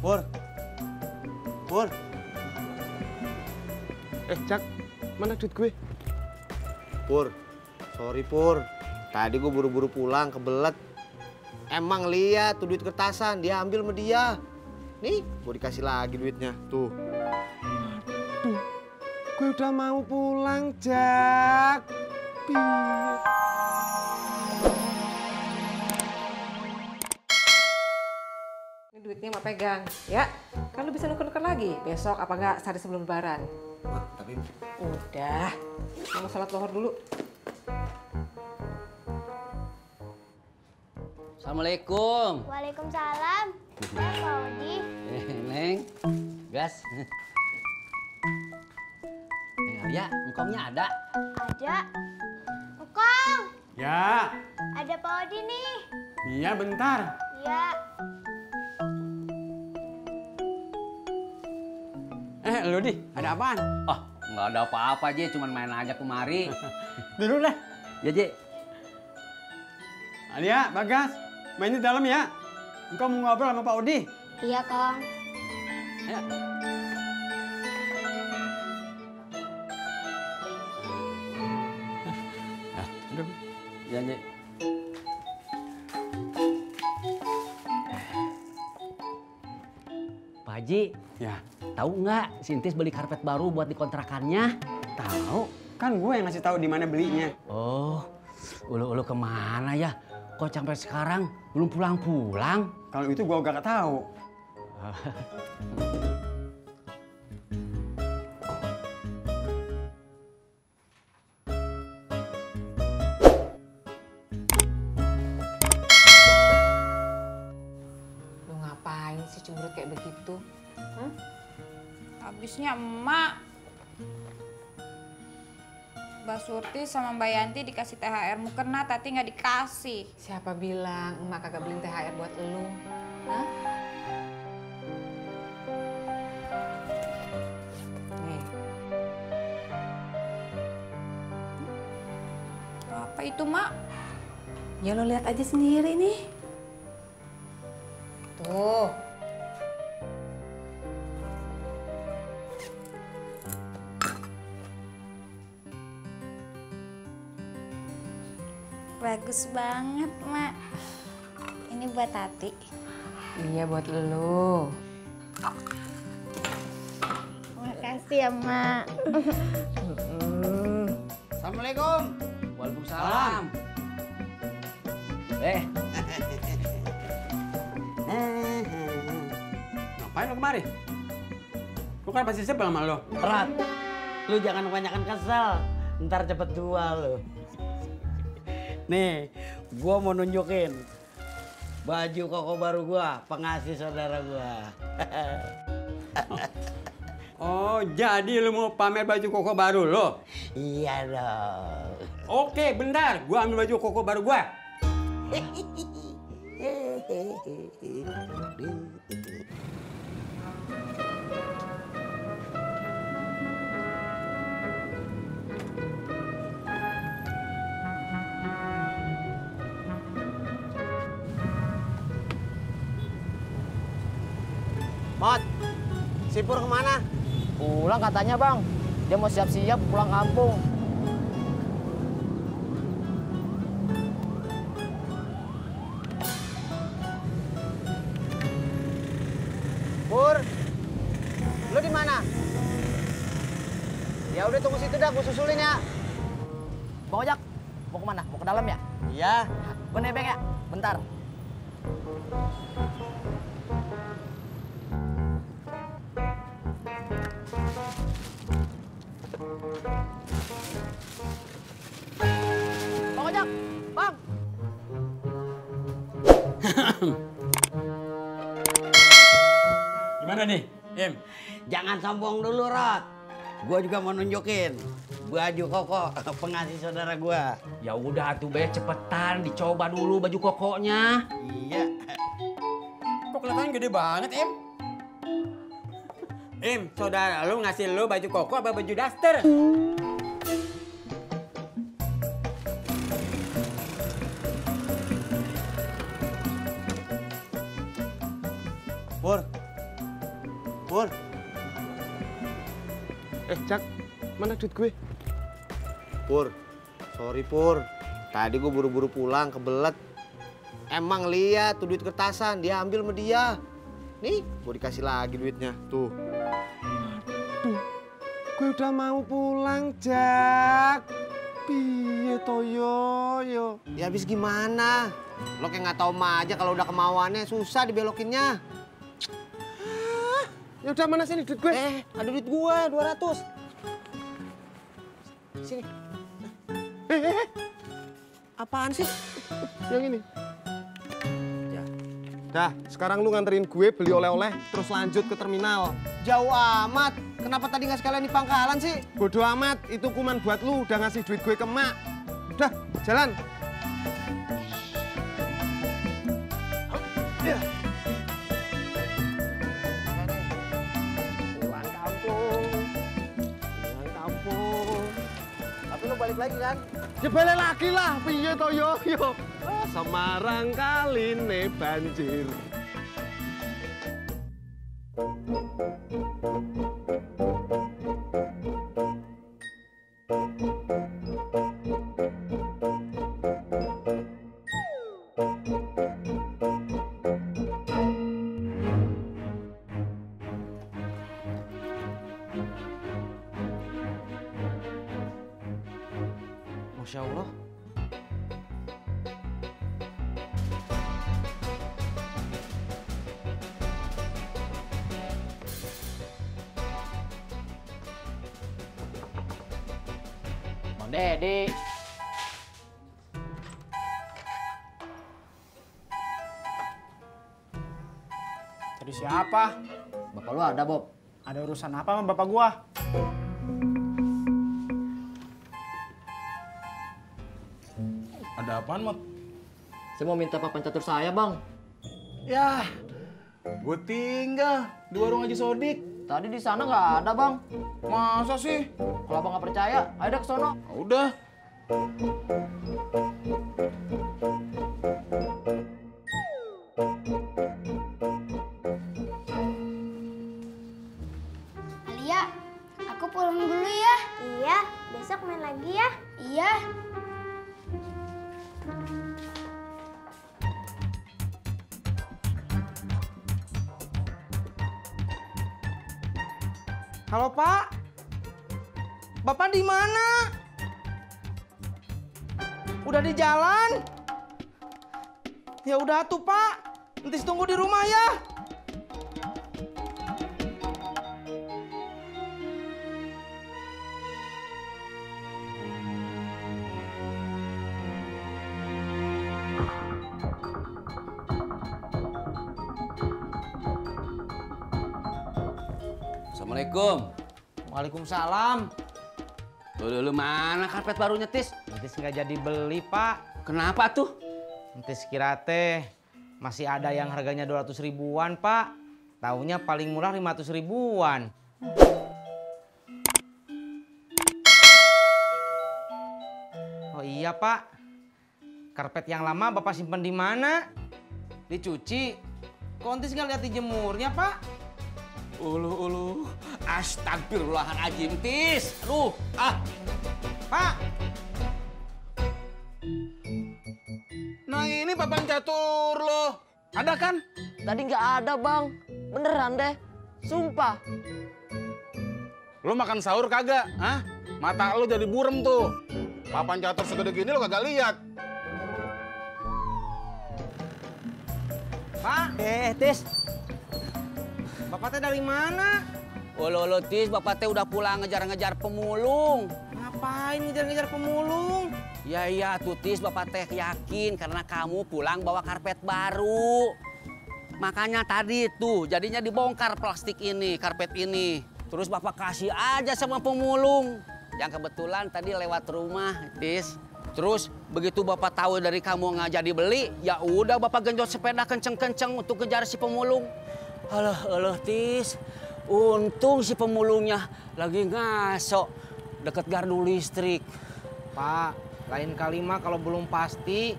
Pur. Pur. Jak, mana duit gue? Pur. Sorry, Pur. Tadi gue buru-buru pulang, kebelet. Emang lihat tuh duit kertasan, dia ambil sama dia. Nih, gue dikasih lagi duitnya. Tuh. Aduh, gue udah mau pulang, Jak. Piye? Ini duitnya mau pegang, ya? Kan lu bisa nuker-nuker lagi besok apa enggak sehari sebelum lebaran. Mak, tapi Udah, kamu sholat lohor dulu. Assalamualaikum. Waalaikumsalam. Pak Odi. Neng, gas. Neng Arya, engkongnya ada? Ada. Engkong, Ya, ada Pak Odi nih. iya bentar. Iya. Lu Di, ada apaan? Oh, nggak ada apa-apa, Je. Cuman main aja kemari. Dulu dah. Ya, Je. Alia, Bagas, main di dalam ya. Engkau mau ngobrol sama Pak Odi. Iya, Kong. Ya. Aduh. Ya, Je. Pak Haji, Ya, tahu nggak si Intis beli karpet baru buat dikontrakannya? tahu. Kan gue yang ngasih tahu di mana belinya. Oh, ulu kemana ya? Kok sampai sekarang belum pulang-pulang? Kalau itu gue gak tahu. Lu ngapain sih cemberut kayak begitu? Hah? Habisnya emak. Mbak Surti sama Mbak Yanti dikasih THR mukena, Tati nggak dikasih. Siapa bilang emak kagak beliin THR buat elu? Hah? Nih, Apa itu, Mak? ya lo lihat aja sendiri nih. Tuh. Bagus banget, Mak. Ini buat Tati. Iya buat elu. Makasih ya, Mak. Assalamualaikum. Waalaikumsalam. Ngapain lo kemari? Lu kan pasti sebel sama lo. Rat, lu jangan kebanyakan kesel. Ntar cepet tua lu. Nih, gua mau nunjukin baju koko baru gua, pengasih saudara gua. Oh, jadi lu mau pamer baju koko baru lo? Iya dong. Oke, bentar. Gua ambil baju koko baru gua. Mot, si Pur kemana? Pulang katanya, Bang. Dia mau siap-siap pulang kampung. Pur, lu di mana? Ya udah tunggu situ dah, gue susulin ya. Bang Ojak, mau kemana? Mau ke dalam ya? Iya. Gue nebeng ya? Bentar. Bang Ojak, Bang. Gimana nih, Im? Jangan sombong dulu, Rod. Gua juga mau nunjukin baju koko pengasih saudara gua. Ya udah tuh Be, cepetan dicoba dulu baju kokonya. Iya. Kok kelihatan gede banget, Im? Im, saudara lu ngasih lu baju koko apa baju daster? Pur, Jak, mana duit gue? Pur, sorry Pur. Tadi gue buru-buru pulang, kebelet. Emang lihat tuh duit kertasan, dia ambil sama dia. Nih, gue dikasih lagi duitnya, tuh. Aduh, gue udah mau pulang, Jak. Piye toyo yo? Ya habis gimana? Lo kayak nggak tahu mah aja kalau udah kemauannya susah dibelokinnya. Ya udah, mana sini duit gue? Ada duit gue 200. Sini. Apaan sih? Yang ini. Dah, sekarang lu nganterin gue beli oleh-oleh, terus lanjut ke terminal. Jauh amat. Kenapa tadi nggak sekalian di pangkalan sih? Bodoh amat, itu kuman buat lu udah ngasih duit gue ke emak. Udah, jalan. Pulang kampung. Pulang kampung. Tapi lo balik lagi kan? Ya balik lagi lah, piye to yo. Semarang kali ini banjir. Masya Allah. Bang Dedi. Tadi siapa? Bapak lu ada, Bob? Ada urusan apa sama bapak gua? Ada apaan, Mot? Saya mau minta papan catur saya, Bang. Yah, gue tinggal di warung Haji Sodik. Tadi di sana nggak ada, Bang. Masa sih? Kalau Abang nggak percaya, ayo dah ke sono. Udah. Alia, aku pulang dulu ya. Iya, besok main lagi ya. Iya. Halo Pak, Bapak di mana? Udah di jalan? Ya udah tuh Pak, entis tunggu di rumah ya. Assalamualaikum. Waalaikumsalam. Lu mana karpet barunya, Tis? Entis nggak jadi beli Pak. Kenapa tuh? Entis kira teh masih ada yang harganya 200 ribuan Pak. Taunya paling murah 500 ribuan. Oh iya Pak, karpet yang lama Bapak simpen di mana? Dicuci. Kok Entis nggak lihat dijemurnya Pak? Uluh. Astagfirullahaladzim, Tis. Aduh, Pak. Nah ini papan catur lo. Ada kan? Tadi nggak ada, Bang. Beneran deh. Sumpah. Lo makan sahur kagak? Hah? Mata lo jadi burem tuh. Papan catur segede gini lo kagak lihat. Pak. Tis. Bapak teh dari mana? Uluh, Tis, Bapak teh udah pulang ngejar-ngejar pemulung. Ngapain ngejar-ngejar pemulung? Iya tuh Tis, Bapak teh yakin karena kamu pulang bawa karpet baru. Makanya tadi tuh jadinya dibongkar plastik ini, karpet ini. Terus Bapak kasih aja sama pemulung. Yang kebetulan tadi lewat rumah, Tis. Terus begitu Bapak tahu dari kamu nggak jadi beli, ya udah Bapak genjot sepeda kenceng-kenceng untuk kejar si pemulung. Alah, Tis. Untung si pemulungnya lagi ngaso deket gardu listrik. Pak, lain kali mah kalau belum pasti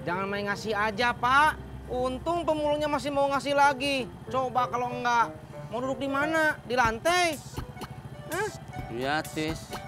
jangan main ngasih aja, Pak. Untung pemulungnya masih mau ngasih lagi. Coba kalau enggak, mau duduk di mana? Di lantai? Hah? Iya, Tis.